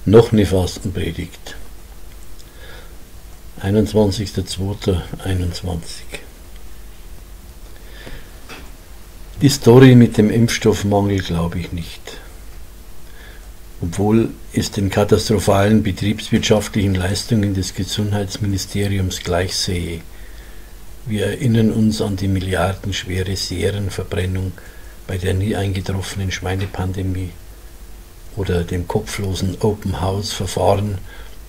Noch eine Fastenpredigt. 21.02.21. Die Story mit dem Impfstoffmangel glaube ich nicht. Obwohl es den katastrophalen betriebswirtschaftlichen Leistungen des Gesundheitsministeriums gleichsehe. Wir erinnern uns an die milliardenschwere Serienverbrennung bei der nie eingetroffenen Schweinepandemie oder dem kopflosen Open-House-Verfahren,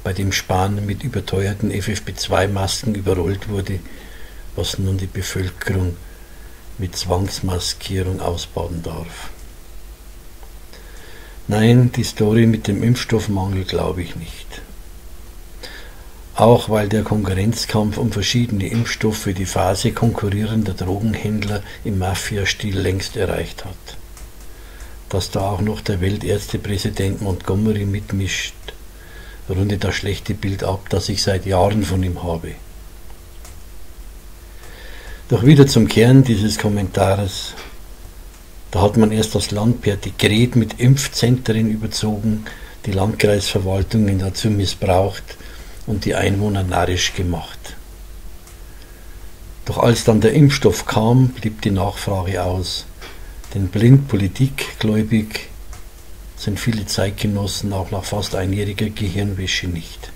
bei dem Spahn mit überteuerten FFP2-Masken überrollt wurde, was nun die Bevölkerung mit Zwangsmaskierung ausbaden darf. Nein, die Story mit dem Impfstoffmangel glaube ich nicht. Auch weil der Konkurrenzkampf um verschiedene Impfstoffe die Phase konkurrierender Drogenhändler im Mafia-Stil längst erreicht hat. Dass da auch noch der Weltärztepräsident Montgomery mitmischt, rundet das schlechte Bild ab, das ich seit Jahren von ihm habe. Doch wieder zum Kern dieses Kommentars. Da hat man erst das Land per Dekret mit Impfzentren überzogen, die Landkreisverwaltungen dazu missbraucht und die Einwohner narrisch gemacht. Doch als dann der Impfstoff kam, blieb die Nachfrage aus. Denn blind politikgläubig sind viele Zeitgenossen auch nach fast einjähriger Gehirnwäsche nicht.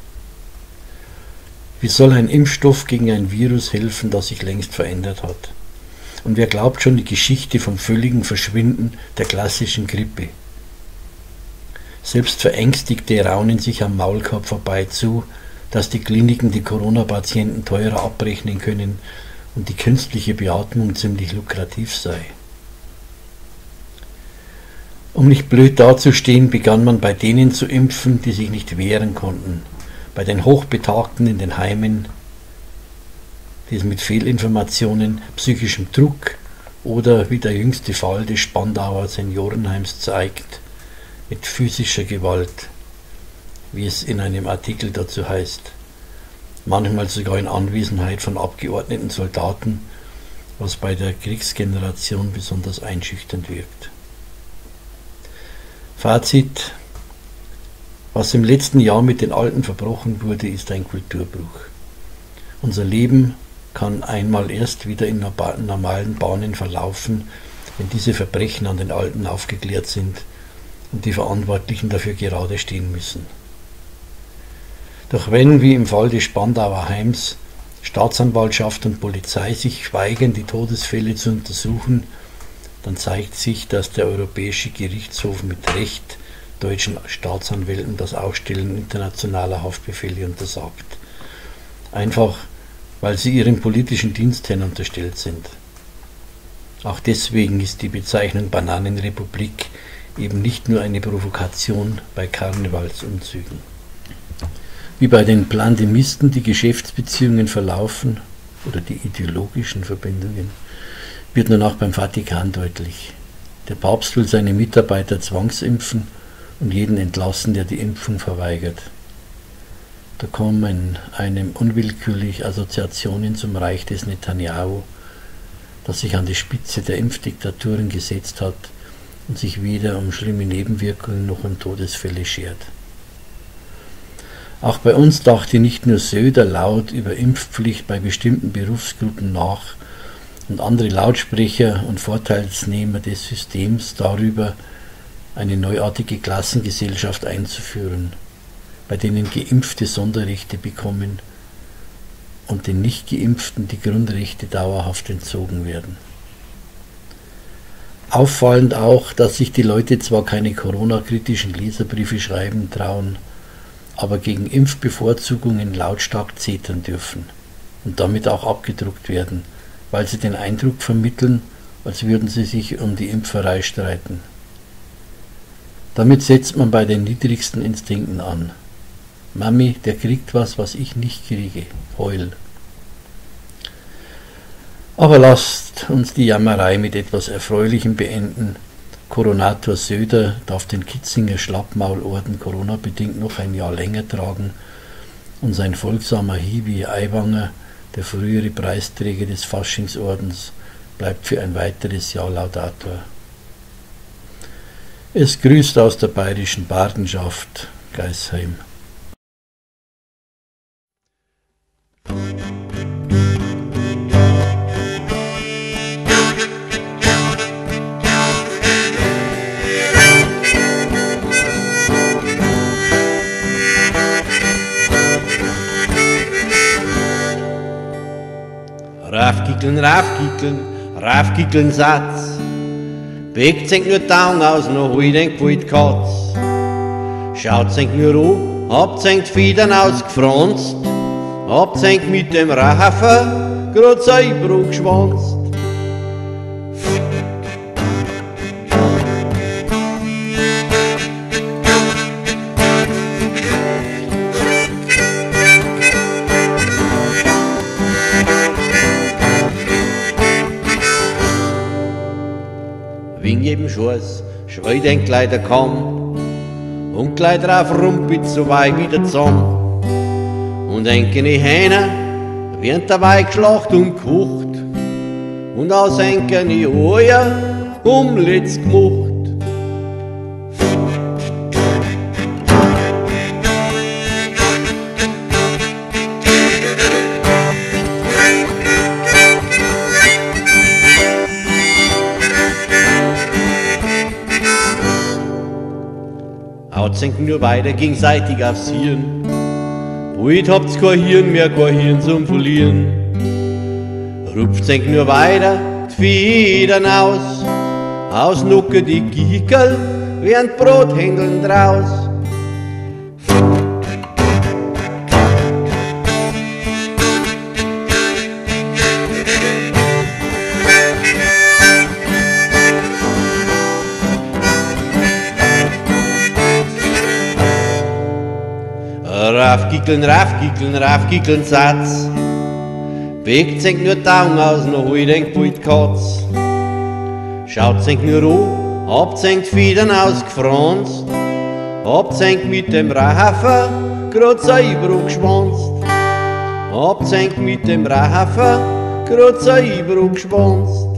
Wie soll ein Impfstoff gegen ein Virus helfen, das sich längst verändert hat? Und wer glaubt schon die Geschichte vom völligen Verschwinden der klassischen Grippe? Selbst Verängstigte raunen sich am Maulkorb vorbei zu, dass die Kliniken die Corona-Patienten teurer abrechnen können und die künstliche Beatmung ziemlich lukrativ sei. Um nicht blöd dazustehen, begann man bei denen zu impfen, die sich nicht wehren konnten, bei den Hochbetagten in den Heimen, die es mit Fehlinformationen, psychischem Druck oder, wie der jüngste Fall des Spandauer Seniorenheims zeigt, mit physischer Gewalt, wie es in einem Artikel dazu heißt, manchmal sogar in Anwesenheit von abgeordneten Soldaten, was bei der Kriegsgeneration besonders einschüchternd wirkt. Fazit: Was im letzten Jahr mit den Alten verbrochen wurde, ist ein Kulturbruch. Unser Leben kann einmal erst wieder in normalen Bahnen verlaufen, wenn diese Verbrechen an den Alten aufgeklärt sind und die Verantwortlichen dafür gerade stehen müssen. Doch wenn, wie im Fall des Spandauer Heims, Staatsanwaltschaft und Polizei sich weigern, die Todesfälle zu untersuchen, dann zeigt sich, dass der Europäische Gerichtshof mit Recht deutschen Staatsanwälten das Ausstellen internationaler Haftbefehle untersagt. Einfach, weil sie ihrem politischen Dienstherrn unterstellt sind. Auch deswegen ist die Bezeichnung Bananenrepublik eben nicht nur eine Provokation bei Karnevalsumzügen. Wie bei den Plandemisten die Geschäftsbeziehungen verlaufen oder die ideologischen Verbindungen, wird nun auch beim Vatikan deutlich. Der Papst will seine Mitarbeiter zwangsimpfen und jeden entlassen, der die Impfung verweigert. Da kommen einem unwillkürlich Assoziationen zum Reich des Netanyahu, das sich an die Spitze der Impfdiktaturen gesetzt hat und sich weder um schlimme Nebenwirkungen noch um Todesfälle schert. Auch bei uns dachte nicht nur Söder laut über Impfpflicht bei bestimmten Berufsgruppen nach und andere Lautsprecher und Vorteilsnehmer des Systems darüber, eine neuartige Klassengesellschaft einzuführen, bei denen Geimpfte Sonderrechte bekommen und den Nicht-Geimpften die Grundrechte dauerhaft entzogen werden. Auffallend auch, dass sich die Leute zwar keine Corona-kritischen Leserbriefe schreiben trauen, aber gegen Impfbevorzugungen lautstark zetern dürfen und damit auch abgedruckt werden, weil sie den Eindruck vermitteln, als würden sie sich um die Impferei streiten. Damit setzt man bei den niedrigsten Instinkten an. Mami, der kriegt was, was ich nicht kriege. Heul. Aber lasst uns die Jammerei mit etwas Erfreulichem beenden. Koronator Söder darf den Kitzinger Schlappmaulorden Corona-bedingt noch ein Jahr länger tragen und sein folgsamer Hiwi Aiwanger, der frühere Preisträger des Faschingsordens, bleibt für ein weiteres Jahr Laudator. Es grüßt aus der bayerischen Bardenschaft Geisheim. Raufkickeln, raufkickeln, raufkickeln Satz. Bewegt sich nur Taung aus, noch hol den gewollt Katz. Schaut sich nur an, habt sich die Federn ausgefranst, habt sich mit dem Rafer grad selber geschwanzt. Wegen jedem Schuss schwellt ein Kleider kaum und gleich drauf rumpelt so weit wieder zusammen. Und enkene Hähne werden dabei geschlacht und gekocht und aus enkene Eier Omelets gemacht. Haut nur weiter gegenseitig aufs Hirn. Bald habt's kein Hirn mehr, kein Hirn zum Verlieren. Rupft nur weiter die Federn aus, aus Nucke die Gickel, während Brothändeln draus. Raufkickeln, raufkickeln, raufkickeln Satz. Bewegt sich nur Taung aus, noch hol den gewollt Katz. Schaut sich nur an, habt sich die Federn ausgefranst, habt sich mit dem Rafer grad selber geschwanzt. Habt sich mit dem Rafer grad selber geschwanzt.